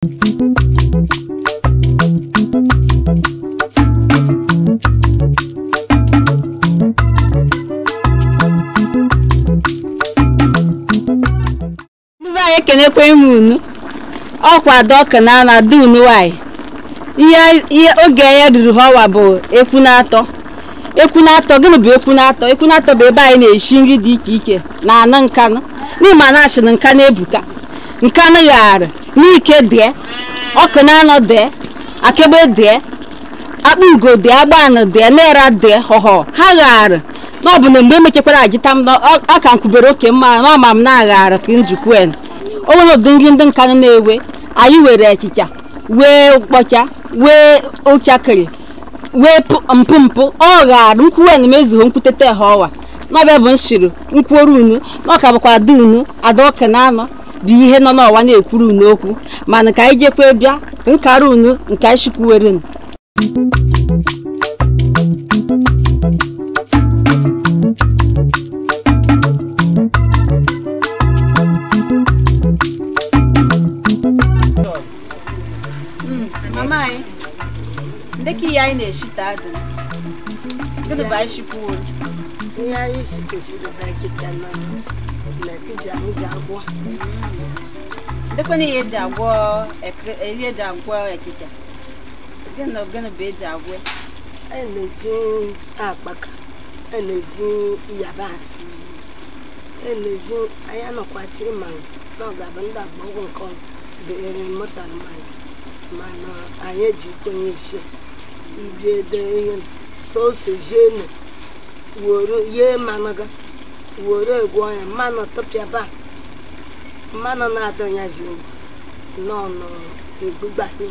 Ekenekwe m unu ọkwa dọka na na du unu nwanyị ihe oge ya ruru ọwa bụ ekwu na-atọ ekwu na-atọ. Gịnị bụ ekwu na-atọ? Ekwu na-atọ bụ ebe anyị na-esi nri dị iche iche na anụ nkanụ n'ime na asị na nkanụ ebuka nkanụ ghara n'ike dee ọkụ na anọ dee akebe dee akpa ugo dee agbanụ dee naira dee họhọ ha ghara na ọ bụ na mgbe emechekwara ajịta m ọ ka nkwubere oke mma na ọma m na-aghara ka njikwen. O nwere ụdị nri ndị nkanụ na-ewe anyị were achịcha wee mkpọcha wee ụchakịrị wee mpụ mpụ ọ ghara nkwuwen mezuo nkwutete ha ọwa n'ọbịa bụ nshiri nkwuoru unu na ọka bụkwa ada unu ada ọka na anọ bụ ihe nọ n'ọwa na-ekwuru unu okwu mana ka anyị jekwe bịa nkara unu nke anyị shikwuwere unu. Mama anyị ndekọ ihe anyị na-eshite adụ gịnị bụ anyị shikwuo? Ihe anyị shikwesịrị bụ akịka na ekiji anyị ji agwọ. Ndekwana ihe eji agwọ ihe eji agwọ ekike gịnị gịnị bụ eji agwọ? Anyị na-eji akpaka, anyị na-eji yabasị, anyị na-eji anyị anọkwachi ma na ọ ga-abụ ndị agba ọgwụ nke mụtara mmanya mana anyị eji kwenye esi ibiede ihe sose jenu were ye mmanụ ga were egwu ya mmanụ tụpịaba mmanụ na-adọnya ji nọ n'egbugba anyị.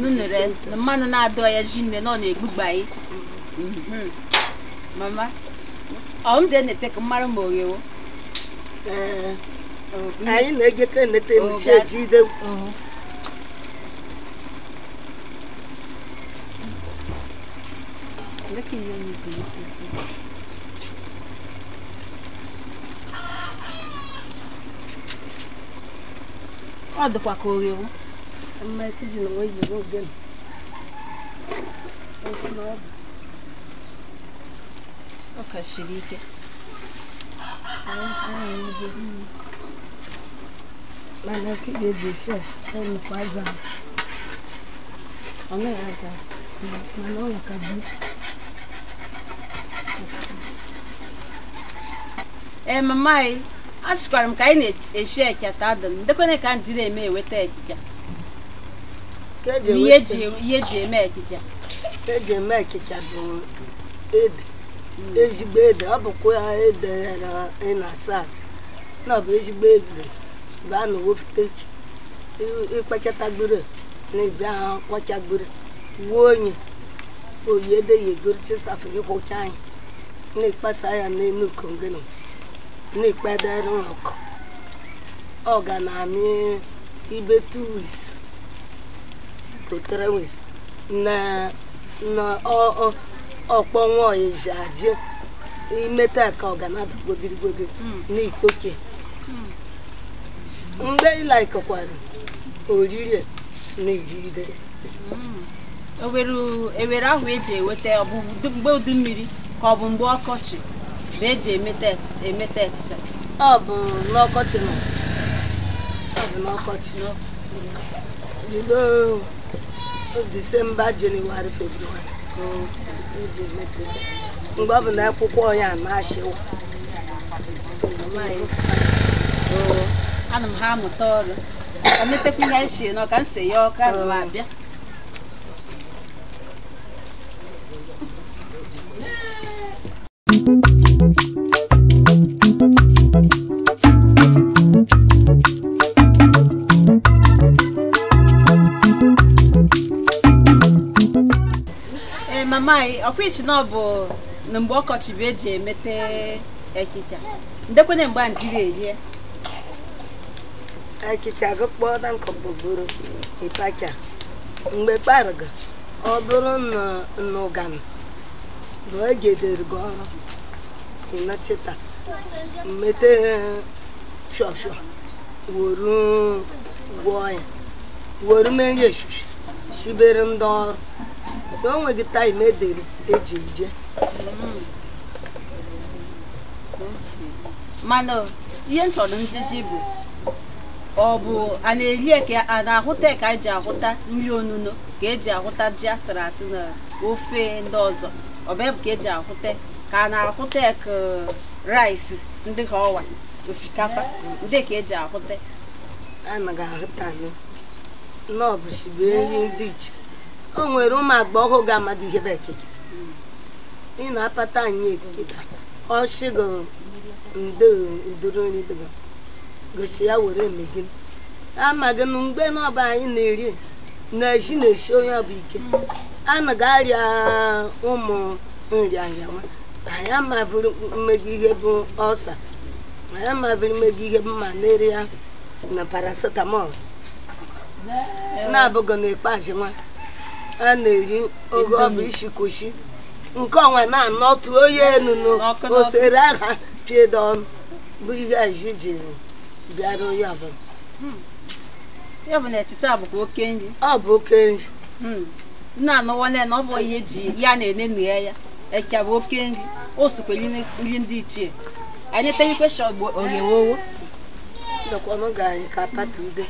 Nụnụre na mmanụ na-adọ ya ji nne nọ n'egbugba anyị. Mama ọ m je na-ete ka mmarụ ma oghewo. Ee, anyị na-ejekọ enete nche ejide. Ọ dịkwa ka oghewo. Mma ekiji na nwe yiri ogene. Ọ ka siri ike. Mana ekiji eji esi enukwa azụ azụ. Ọ naghị azụ mana ọ ka bụ. Ee mama anyị asịkwara m ka anyị na-esi echeta adụ ndekwana ka ndị na-eme eweta echicha ihe eji eme echicha. Eji eme echicha bụ ede, ezigbo ede. Ọ bụkwa ede ị na-asa asa na ọ bụ ezigbo ede bụ a na-ewefute ịkpachatagburu na ịbịa ha kwọchagburu wuo onye oyi ede ya egoro chisafụ ịkwụcha anyị na-ekpasa ya n'elu kongeno na-ekpedere ọkụ. Ọ ga na-amị ibe 2 weeks to 3 weeks na ọkpọnwụ eji aje imeta ka ọ ga na-ada gwogiri gwogiri n'ikpoke. Mgbe ịlaikokwara oriri na iride ewere ahụ eji eweta ọ bụ mgbe udu mmiri ka ọ bụ mgbe ọkọchị bụ eji emeta achịcha? Ọ bụ n'ọkọchị nọ. Ọ bụ n'ọkọchị bido Disemba, Jenụwarị, Febrụwarị eji emeta mgbe ọ bụ na akwụkwọ ya na-achịwa. Ana m ha amụta ọrụ ka metekwa ihe anyị shiri na ọka nse ya ọka ana m abịa. Ee mama anyị ọkwa ichi na ọ bụ na mgbe ọkọchị bụ eji emete echicha ndekwana mgbe a njiri erie Echicha gị kpọọ na nkọgbogoro ịpacha mgbe kparịga ọ bụrụ na n'ụganụ na egedere gị ọrụ ịnachita mmete fịọfịọ wuru Gwọọ ya were mmiri eshishi shibere ndị ọrụ na o nweghị taịm edere eji eje. Mana ihe nchọrọ njiji bụ ọ bụ a na-eri ka a na-ahụta ka eji ahụta nri onuno ka eji ahụta ji asịrị asị na ofe ndị ọzọ ọ bụ ka eji ahụta ka a na-ahụta ka rice ndị ka ọwa osikapa ndị ka eji ahụta anaghị ahụta na ọ bụ shibe nri ndị iche. O nwere ụmụ agbọghọ ga-amadị ihe bụ ekike ị na-apata anyị ekike ọshigo ndo nduru nri dịgo gosi ya were eme gịnị amaghị na mgbe na ọba anyị na-eri na-esi na-esi onye ọbụ ike anaghị arịa ụmụ nrịanrịa nwa anyị amavụrụ mmegị ihe bụ ọsa anyị amavụrụ mmegị ihe bụ malaria na paracetamol na-abụghị na ikpeazụ nwa a na-eri oge ọ bụ isi kwụsị nke ọnwa na-anọtụ onye enunu osere agha piedo ọnụ bụ ihe aji ji bịara onye ọbụla. Ya bụ na echiche a bụkwa oke nri. Ọ bụ oke nri. Na-anụwa na ọ bụ ihe eji ya na-ene na ya echa bụ oke nri o sokwere nri ndị ichie anyị teghịkwe shọgbụ oghewowo ndọkwanụ ga anyị ka pata ude.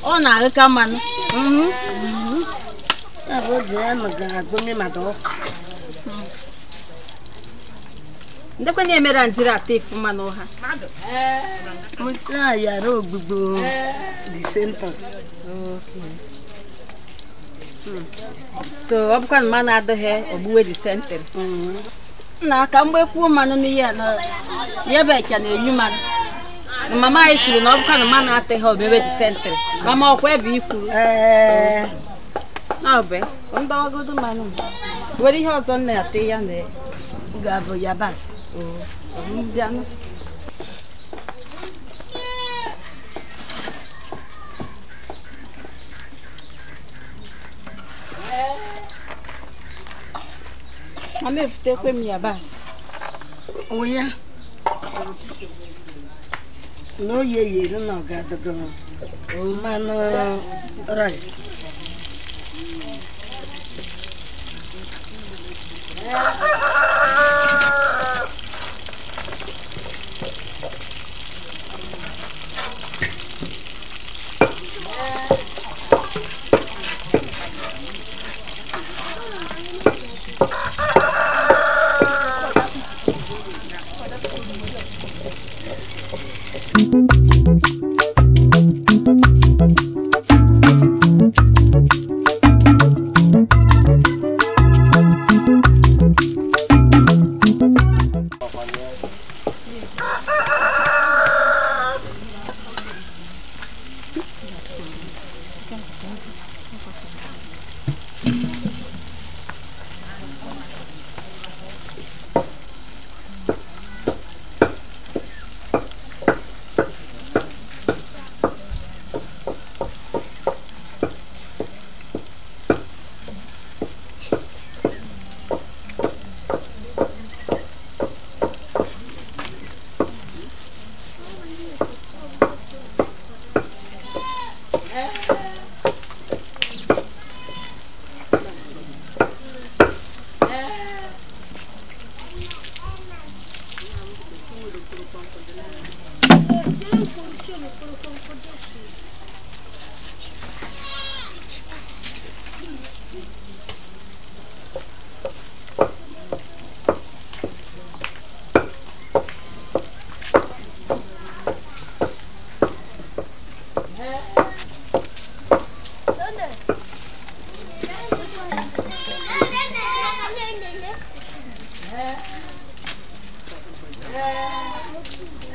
Ọ na-arịka mmanụ. Ndekwa na-emere njiri ata efu mmanụ ha. Musa yara ogbugbo the center. So ọ bụkwa na mmanụ adịghị ogbuwe the center. Na ka mgbe kwuo mmanụ n'ihe na ya bụ eke na-enyu mmanụ. Mama anyị shiri na ọ bụkwa na mmanụ atịghị omewe the center. Mama ọkwa ebe ikwuru. Na ọbụ mgbawagodo mmanụ. Were ihe ọzọ nna ate ya na ga-abụ yabasị. Bịanụ. Mama efutekwe m yabasị. Onwe ya na oye yeri na ọ ga-adịgo mmanụ rice.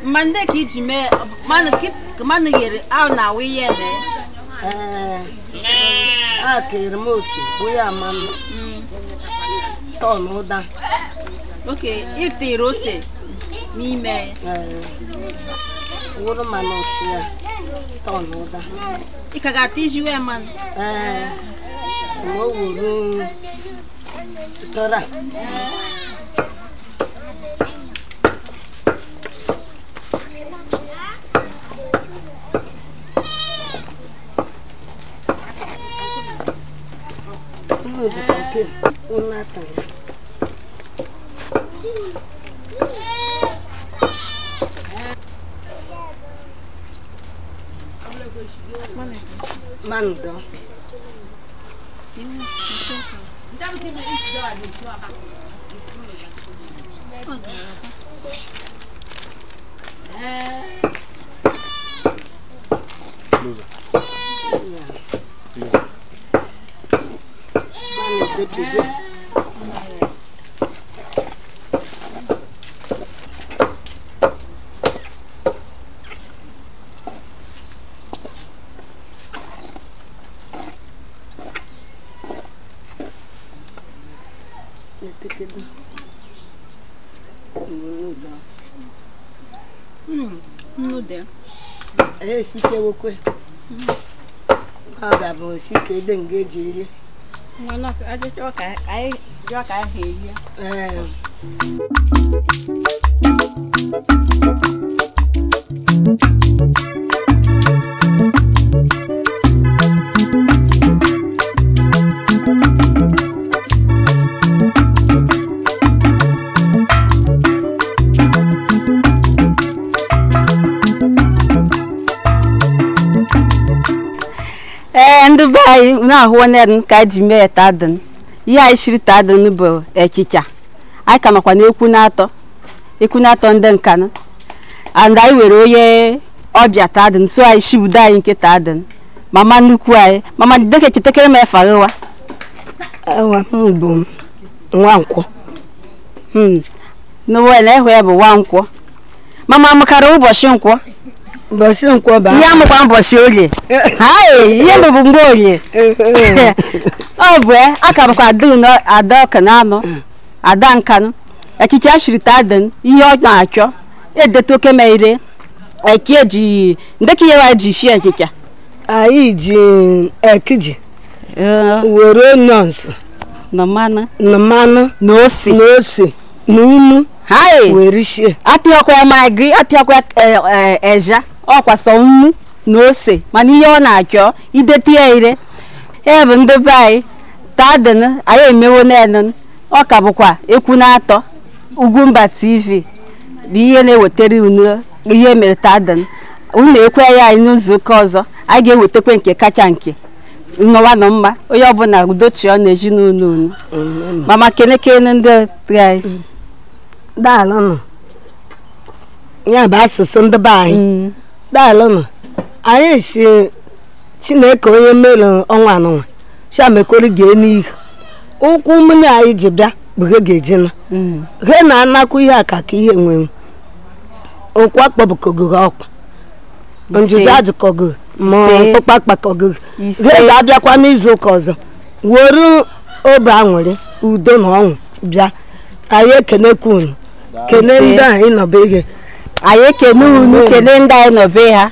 Mande ka iji mee mmanụ ghere ahụ na awụ ihe na a kere m ose bụ ya mmanụ tọn ụda. Oke itere ose n'ime wụrụ mmanụ ọchị ya tọn ụda. Ị ka ga-ata iji wee mmanụ? Ee, o wuru tọra. Mando. Ọ ga-abụ osike ede nga eji eri. Ee. Ndị be anyị na-ahụ nne ka ji mee tadịn. Ihe anyị shiri tadịn bụ echicha. Anyị ka nọkwa n'ekwu n'atọ ndị nkanụ. And anyị were onye ọbịa tadịn so anyị shibudo anyị nke tadịn. Mama nnukwu anyị, mama deke chetekere m efa gịwa. Ewa m bụ Nwankwọ. N'ụwa na ehu ya bụ Nwankwọ. Mama amụkara ụbọchị nkwọ. Ụbọchị nkwọ bụ ihe amụkwa ụbọchị orie. Hai, ihe bụ mgbe orie. Ọ bụ aka bụkwa ada ọka na anọ ada nkanụ. Echiche ashiri tadịn ihe ọ na-achọ edeta oke ma ire eke eji ndeka ihe wa ji shi echicha. Anyị ji ekiji were onions na mmanụ na ose na nnu. Hai, were shie. Atịọkwa maggi, atịọkwa eja, ọkwa sọ nnu na ose mana ihe ọ na-achọ idete ya ire. Bụ ndị be anyị tadịn anyị emewo n'enu. Ọ ka bụkwa ekwu n'atọ Ugwumba TV bụ ihe na-ewetara unu ihe mere tadịn. Unu ekwe ya anyị n'izu ụka ọzọ anyị ga-ewetakwa nke kacha nke nnọwa nọ mma. Onye ọbụla udochi ọ na-eji n'ụlọ unu. Mama kene ndị anyị. Daalụnụ. Ya bụ asụsụ ndị be anyị. Daalụnụ. Anyị si Chineke onye mere ọnwa anụnwa chiamekwere gee n'ihu. Ụkwụ mmiri anyị ji bịa bụ ha ga-eji na ha na-anakwu ihe aka ka ihe nwenwu. Ụkwụ akpọbụkogo ọkpa njụjụ ajụkọgo ma mkpụkpa akpakọgo. Ha ga-abịakwa n'izu ụka ọzọ were obi aṅụrị udo na ọṅụ bịa. Anyị ekenekwa unu, kene ndị anyị nọbe ihe. Anyị ekene unu, kene ndị anyị nọbe ha.